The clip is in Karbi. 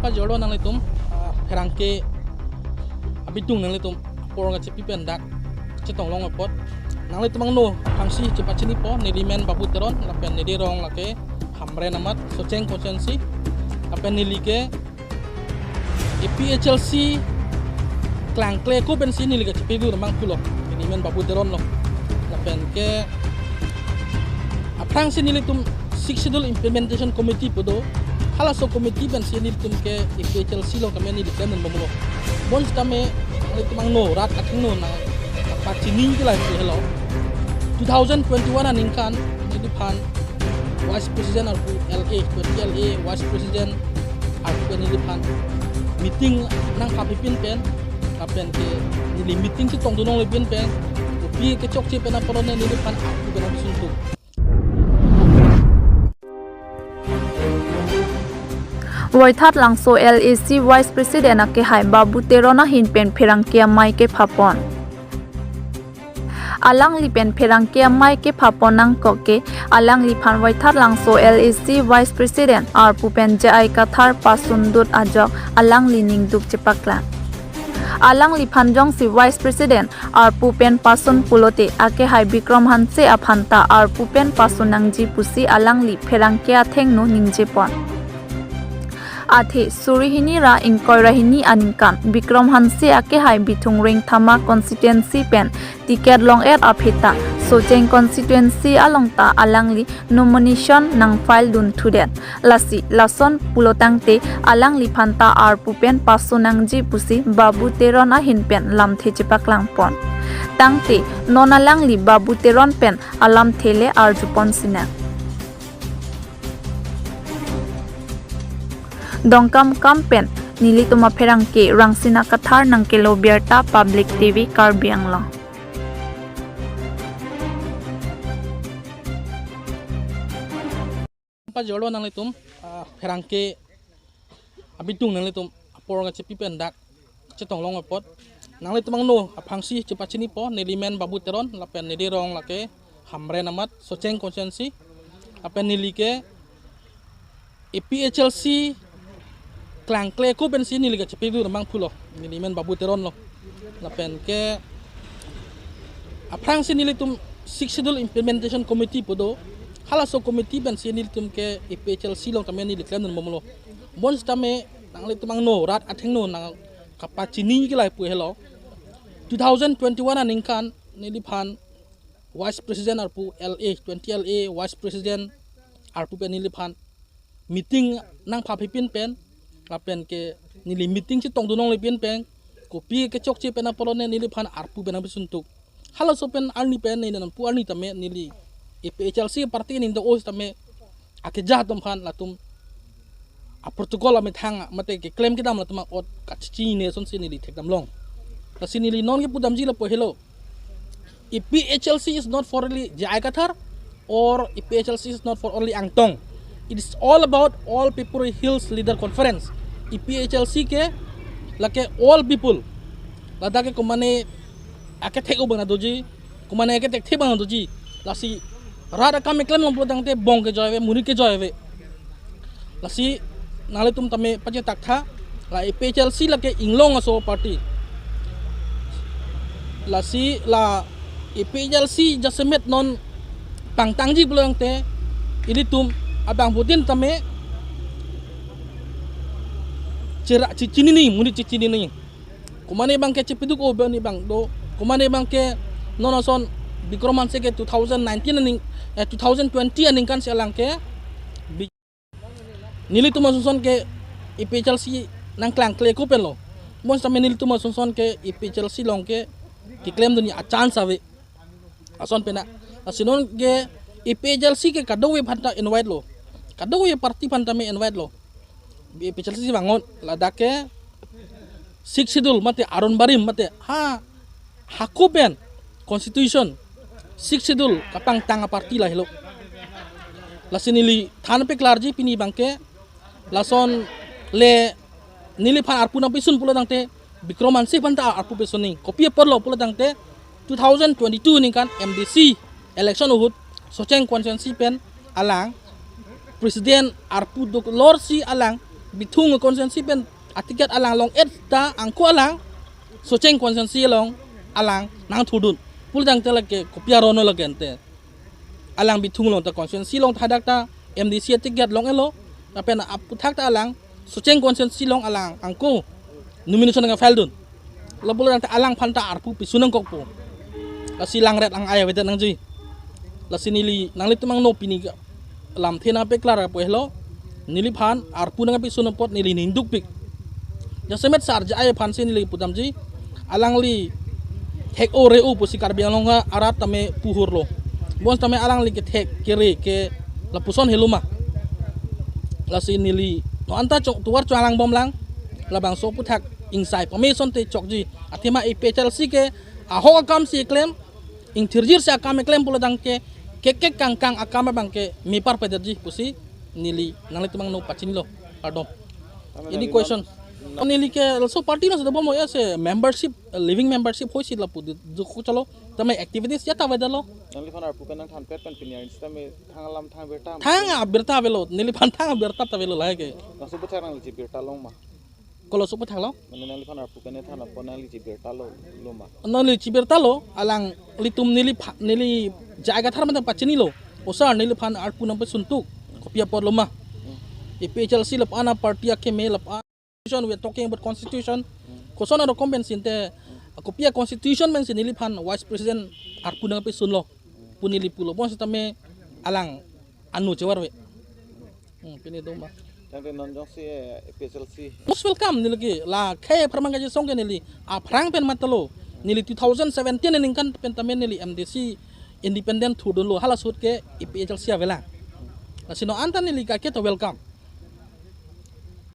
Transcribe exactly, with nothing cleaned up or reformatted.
Pajirlo nanglitum, ah, pherangke abitung nanglitum apor kachepi pen dak chetong long apot. Nanglitum angno aphrangsi chepachinipo, neli men Babu Teron, lapen neli rong lake Hamren amat, Socheng constituency, lapen neli ke A P H L C klangkle ako pensi neli kachepi dun abang pulo. Neli men Babu Teron lo. Lapen ke aphrangsi nelitum Sixth Schedule Implementation Committee pu do. Halaso committee pensi nelitum ke A P H L C along tame neli klem dun bomlo. Bonsitame nelitum angno rat athengno nangpachini ke lahai pu helo. Two thousand twenty-one aningkan neliphan Vice President arpu L A, twenty L A Vice President arpu pen neliphan meeting nangphaphipin pen, lapen ke neli meeting chetong dun longle pin pen, kopi kechokche pen apor ne neliphan arpu pen nangsuntuk. Voithat Langso L A C Vice President akehai Babu Teron ahin pen pherangke amei kephapon. Alangli pen pherangke amei kephapon nangkok ke, alangliphan Voithat Langso L A C Vice President arpu pen J I Kathar pasundut ajok alangli ningduk chepaklang. Alangliphan jongsi Vice President arpu pen pasun pulote akehai Bikram Hanse aphan ta arpu pen pasun nangji pusi alangli pherangke athengno ningjepon. Athe suri hini ra ingkoi ra hini aningkan Bikram Hanse akehai Bithung Rengthama constituency pen ticket long-et aphi ta Socheng constituency along ta alangli nomination nangfile dun thudet. Lasi lason pulo tangte alangliphan ta arpu pen pasun nangji pusi Babu Teron ahin pen lamthe chepaklangpon. Tangte non alangli Babu Teron pen alamthe le arjupon sinang. Dongkamukam pen nelitum apherangke Rangsina Kathar nangkelo birta Public T V Karbi Anglong. Pajirlo nanglitum, ah, pherangke abitung nanglitum apor kachepi pen dak chetong long apot. Nanglitum angno aphrangsi chepachinipo, neli men Babu Teron, lapen neli rong lake Hamren amat, Socheng constituency, lapen neli ke A P H L C klangkle ako pensi neli kachepi dun abang pulo. Neli men Babu Teron lo. Lapen ke aphrangsi nelitum Sixth Schedule Implementation Committee pu do. Halaso committee pensi nelitum ke A P H L C along tame neli klem dun bomlo. Bonsitame nanglitum angno rat athengno nangkapachini ke lahai pu helo. Two thousand twenty-one aningkan neliphan Vice President arpu L A, twenty L A Vice President arpu pen neliphan meeting nangphaphipin pen, lapen ke neli meeting chetong dun longle pin pen, kopi kechokche pen apor ne neliphan arpu pen nangpisuntuk. Halaso pen arni pen ne nangpu arni tame neli A P H L C party ning do os tame akeja atum aphan latum a protocol amethang mate keklem kedam latum ot kachechini asonsi neli thekdam long. Lasi neli non kepudamji lapu helo. A P H L C is not for only J I Kathar or A P H L C is not for only Angtong. It is all about All People Hills Leader Conference. A P H L C ke lake all people. Ladak ke komane akethek abang doji, komane akethekthe abang doji. Lasi rat akam keklem long pulo tangte bong kejoi ave, monit kejoi ave. Lasi nanglitum tame pachetak tha, la A P H L C lake inglong aso party. Lasi la A P H L C jasemet non pangtangji pulo tangte ilitum abangphutin tame chera chechinine, monit chechinine. Komane abang ke chepiduk o bani abang do. Komane abang ke non ason Bikram Hanse ke two thousand nineteen aning, eh, two thousand twenty aningkan si alang ke bi-, nelitum asonson ke A P H L C nangklangkle ako pen lo. Bonsitame nelitum asonson ke A P H L C along ke keklem dunji a chance ave. Ason pena. Lasi non ke A P H L C ke kadokave aphan ta invite lo. Kadokave party aphan tame invite lo. A P H L C si bangot ladak ke Sixth Schedule mate aron barim mate ha hako pen constitution Sixth Schedule kapangtang aparty lahelo. Lasi neli than peklarji pini abang ke lason le neliphan arpu nangpisun pulo tangte Bikram Hanse aphan ta arpu pisun ni. Kopi apor lo pulo tangte two thousand twenty-two aningkan M D C election ahut Socheng constituency pen alang president arpu doklor si alang Bithung constituency pen aticket alang long-et ta angko alang Socheng constituency along alang nangthurdun. Pulotangte lake kopi aron lo lake ante. Alang Bithung along ta constituency along ta hadak ta M D C aticket long-etlo. Lapen aphuthak ta alang Socheng constituency along alang angko nomination nangfile dun. Lapulotangte alang aphan ta arpu pisun nangkokpo. Lasi langret lang ai avedet nangji. Lasi neli nanglitum angno pini ke lamthe nangpeklar po helo. Neliphan arpu nangpisun apot neli ningdukpik. Jasemet sar ja ai aphansi neli pudamji. Alangli thek-o re-o pusi Karbi Anglong arat tame puhurlo. Bonsitame alangli kethek kere ke lapuson helo ma. Lasi neli non anta chok tovar choklang bomlang. Labangso aphuthak ingsai pame asonte chokji. Athema A P H L C ke ahok akamsi keklem, ingthirjirsi akam keklem pulotangte kekek kangkang akam abangke mepar pedetji pusi neli nanglitum angno pachinilo. Kardom. Tame Any neli question? Non, non neli ke also party alongsi dobom, ase membership, living membership hoisi lapu di, duk chalo. Tame activities ya ta avedetlo. Nangliphan arpu pen nangthanpet pen pini arni sitame thang alam thang abirta. Thang abirta avelo, neliphan thang abirta ta avelo lahai ke. Laso aphuthak nangli chibirta long ma? Kolo laso aphuthak lo? Mane nangliphan arpu pen than apot nangli chibirta lo, lo ma? Nangli chibirta lo, alanglitum nelipha-, neli jai kathar mantang pachinilo. O sir, neliphan arpu nangpisun tuk. Kopi apotlo ma? A P H L C lapu-an aparty akeme lapu-an constitution, we are talking about constitution. Koson arokom pensi ante, kopi a-constitution pensi neliphan vice president arpu nangpisunlo pu neli pulo. Bonsitame alang anu chevarve. Hmm, pini doma. Tangte non jongsi, eh, A P H L C. Most welcome neli ke la khei apharman kachesong ke neli aphrang pen matlo. Neli two thousand seventeen aningkan pen tame neli M D C independent thurdunlo, hala ahut ke A P H L C avelang. Lasi non anta neli kake to welcome.